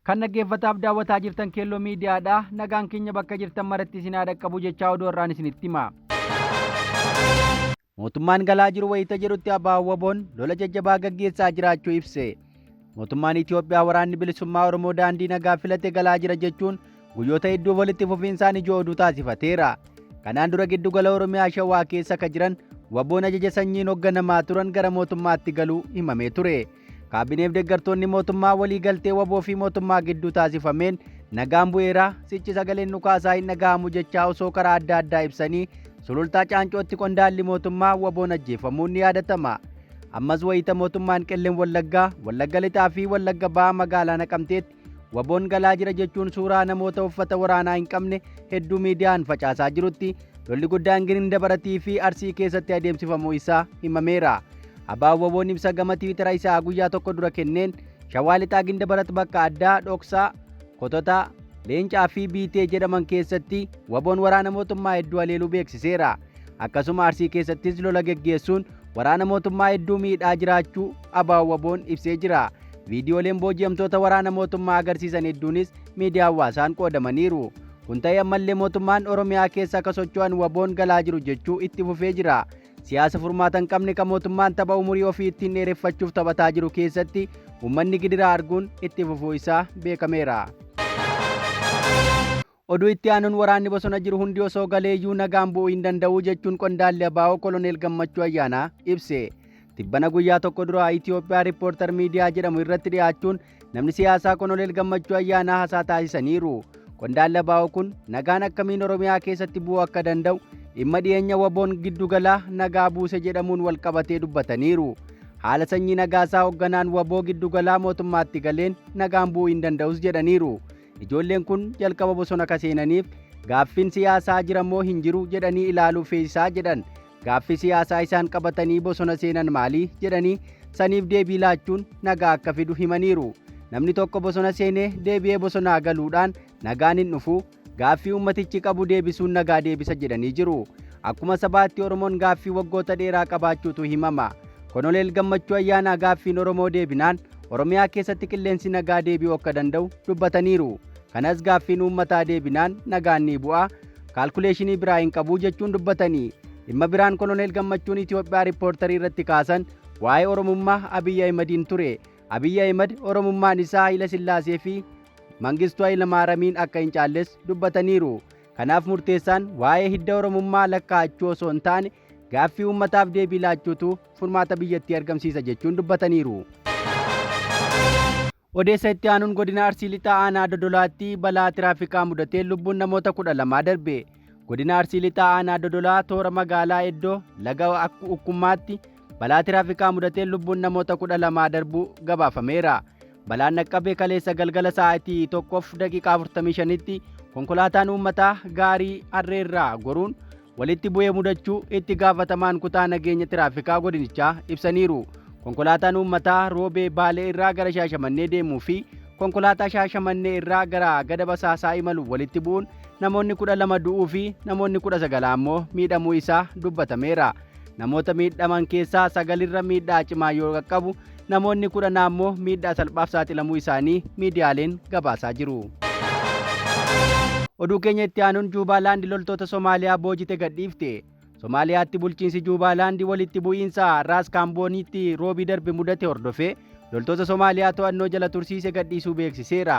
Kan dhaggeeffataaf daawwataa jirtan Keelloo Miidiyaadha. Nagaan keenya bakka jirtan maratti isin haa dhaqqabu jechaa oduu har'aan isinitti hima. Mootummaan galaa jiru wayita jedhutti ABO-WBOn lola jajjabaa gaggeessaa jiraachuu ibse. Mootummaan Itoophiyaa waraanni bilisummaa Oromoo daandii nagaa filate galaa jira jechuun guyyoota hedduuf walitti fufiinsaan ijoo oduu taasifateera. Kanaan dura giddugala Oromiyaa Shawaa keessa ka jiran WBOn ajaja sanyiin hogganamaa turan gara mootummaatti galuu himamee ture. Kaabineef deeggartoonni mootummaa walii galtee wbo fi mootummaa gidduu taasifameen nagaan bu'eera, sichi sagaleen dhukaasaa hin dhaga'amu jechaa osoo karaa adda addaa ibsanii Sulultaa Caancootti qondaalli mootummaa WBOn ajjeefamuun ni yaadatama. Ammas wayita mootummaan Qellem Wallaggaa, Wallagga Lixaa fi Wallagga Bahaa magaalaa Naqamteetti WBOn galaa jira jechuun suuraa namoota uffata waraanaa hin qabne hedduu miidiyaan facaasaa jirutti lolli guddaan Gindabaratii fi Arsii keessatti adeemsifamuu isaa himameera. ABO-WBOn ibsa gama tiwiitara isaa guyyaa tokko dura kenneen Shawaa Lixaa Gindabarat bakka addaa Dhoksaa, Kototaa, Leencaa fi Biitee jedhaman keessatti WBOn waraana mootummaa hedduu haleeluu beeksiseera. Akkasuma Arsii keessattis lola geggeessuun waraana mootummaa hedduu miidhaa jiraachuu ABO-WBOn ibsee jira. Viidiyooleen booji'amtoota waraana mootummaa agarsiisan hedduunis miidiyaa hawaasaan qoodamaniiru. Kun ta'ee ammallee mootummaan Oromiyaa keessa akka socho'an WBOn galaa jiru jechuu itti fufee jira. Siyaasa furmaata hin qabne kan mootummaan tapha umurii ofii ittiin dheereffachuuf taphataa jiru keessatti uummanni gidiraa arguun itti fufuu isaa beekameera. Oduu itti aanuun waraanni bosona jiru hundi osoo galeeyyuu nagaan bu'uu hin danda'u jechuun qondaalli ABO Koloneel Gammachuu Ayyaanaa ibse. Tibbana guyyaa tokko dura Itoophiyaa Riippoortar Miidiyaa jedhamu irratti dhiyaachuun namni siyaasaa Koloneel Gammachuu Ayyaanaa haasaa taasisaniiru. Qondaalli ABO kun nagaan akkamiin Oromiyaa keessatti bu'uu akka danda'u dhimma dhiyeenya WBOn giddugalaa nagaa buuse jedhamuun walqabatee dubbataniiru. Haala sanyii Nagaasaa hogganaan wbo giddugalaa mootummaatti galeen nagaan bu'uu hin danda'us jedhaniiru. Ijoolleen kun jalqaba bosona ka seenaniif gaaffiin siyaasaa jira moo hin jiru jedhanii ilaaluu feesisaa jedhan. Gaaffii siyaasaa isaan qabatanii bosona seenan maali jedhanii saniif deebii laachuun nagaa akka fidu himaniiru. Namni tokko bosona seenee deebi'ee bosonaa galuudhaan nagaan hin dhufu, gaaffii uummatichi qabu deebisuun nagaa deebisa jedhanii jiru. Akkuma sabaatti Oromoon gaaffii waggoota dheeraa qabaachuutu himama. Konoleel Gammachuu Ayyaanaa gaaffiin Oromoo deebinaan Oromiyaa keessatti qilleensi nagaa deebi'uu akka danda'u dubbataniiru. Kanas gaaffiin uummataa deebinaan nagaan ni bu'a, kaalkuleeshinii biraa hin qabu jechuun dubbatanii. Dhimma biraan Koloneel Gammachuun Itoophiyaa Riippoortarii irratti kaasan waa'ee Oromummaa Abiy Ahimadiin ture. Abiy Ahimad Oromummaan isaa Hayila Sillaasee fi Mangistuu Hayilamaaramiin akka hin caalles dubbataniiru. Kanaaf murteessaan waa'ee hidda Oromummaa lakkaa'achuu osoo hin taane gaaffii uummataaf deebii laachuutu furmaata biyyattii argamsiisa jechuun dubbataniiru. Odeessa itti aanuun godina Arsii Lixaa aanaa Dodolaatti balaa tiraafikaa mudateen lubbuun namoota 12 darbe. Godina Arsii Lixaa aanaa Dodolaa toora magaalaa Eddoo laga Ukkummaatti balaa tiraafikaa mudateen lubbuun namoota 12 darbuu gabaafameera. Balaan dhaqqabe kaleessa galgala sa'aatii 1:45tti konkolaataan uummataa gaarii harreerraa goruun walitti bu'ee mudachuu itti gaafatamaan kutaa nageenya tiraafikaa godinichaa ibsaniiru. Konkolaataan uummataa Roobee Baalee irraa gara Shaashamannee deemuu fi konkolaataa Shaashamannee irraa gara Gada Basaasaa imalu walitti bu'uun namoonni 12 du'uu fi namoonni 19 ammoo miidhamuu isaa dubbatameera. Namoota miidhaman keessaa 9 irra miidhaa cimaa yoo qaqqabu namoonni 10 ammoo miidhaa salphaaf saaxilamuu isaanii miidiyaaleen gabaasaa jiru. Oduu keenya itti aanuun Juubaalaandi loltoota Somaaliyaa boojite gadhiifte. Somaaliyaatti bulchiinsi Juubaalaandi walitti bu'iinsa Raas Kaambooniitti roobii darbe mudate hordofee loltoota Somaaliyaa to'annoo jala tursiise gadhiisuu beeksiseera.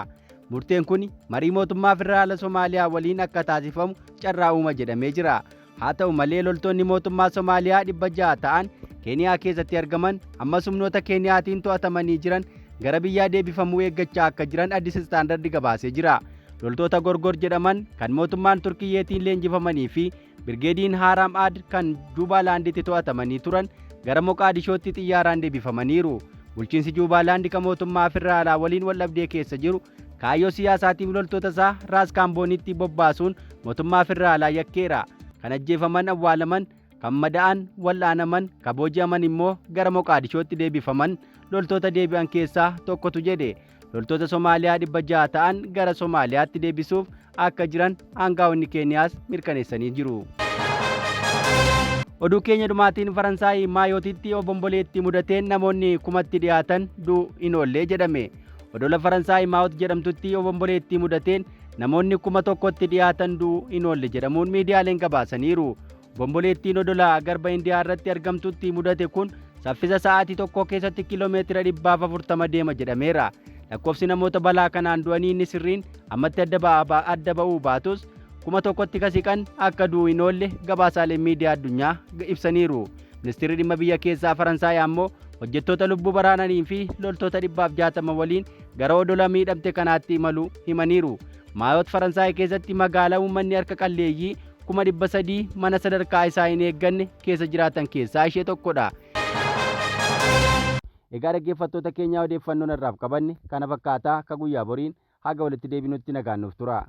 Murteen kun marii mootummaa federaala Somaaliyaa waliin akka taasifamu carraa uuma jedhamee jira. Haa ta'u malee loltoonni mootummaa Somaaliyaa 600 ta'an Keeniyaa keessatti argaman ammas humnoota Keeniyaatiin to'atamanii jiran gara biyyaa deebifamuu eeggachaa akka jiran Addis Standard gabaasee jira. Loltoota Gorgor jedhaman kan mootummaan Turkiyyeetiin leenjifamanii fi Birgeediin Haaraam Aad kan Juubaalaanditti to'atamanii turan gara Moqaadishootti xiyyaaraan deebifamaniiru. Bulchiinsi Juubaalaandi kan mootummaa federaalaa waliin waldhabdee keessa jiru Kaayyoo siyaasaatiif loltoota isaa Raas Kaamboonitti bobbaasuun mootummaa federaalaa yakkeera. Kan ajjeefaman awwaalaman, kan mada'an wal'aanaman, ka booji'aman immoo gara Moqaadishootti deebifaman loltoota deebi'an keessaa tokkotu jedhe. Loltoota Somaaliyaa 600 ta'an gara Somaaliyaatti deebisuuf akka jiran aangaa'onni Keeniyaas mirkaneessanii jiru. Oduu keenya dhumaatiin Faransaay Maayootitti obomboleetti mudateen namoonni kumatti dhiyaatan du'u hin oollee jedhame. Odola Faransaay Maayot jedhamtutti obomboleettii mudateen namoonni 1000tti dhiyaatan du'uu hin oolle jedhamuun miidiyaaleen gabaasaniiru. Obomboleettiin odola garba Indiyaa irratti argamtutti mudate kun saffisa sa'aatii tokko keessatti kiiloomeetira 140 deema jedhameera. Lakkoofsi namoota balaa kanaan du'anii inni sirriin ammatti adda ba'uu baatus 1000tti ka siqan akka du'uu hin oolle gabaasaaleen miidiyaa addunyaa ibsaniiru. Ministeerri dhimma biyya keessaa Faransaay ammoo hojjettoota lubbuu baraaranii fi loltoota 160 waliin gara odola miidhamte kanaatti imaluu himaniiru. Maayot Faransaay keessatti magaalaa uummanni harka qalleeyyii 300,000 mana sadarkaa isaa hin eegganne keessa jiraatan keessaa ishee tokkodha. Egaa dhaggeeffattoota keenyaa, odeeffannoon irraaf qabanne kana fakkaataa. Ka guyyaa boriin haga walitti deebinutti nagaan nuuf tura.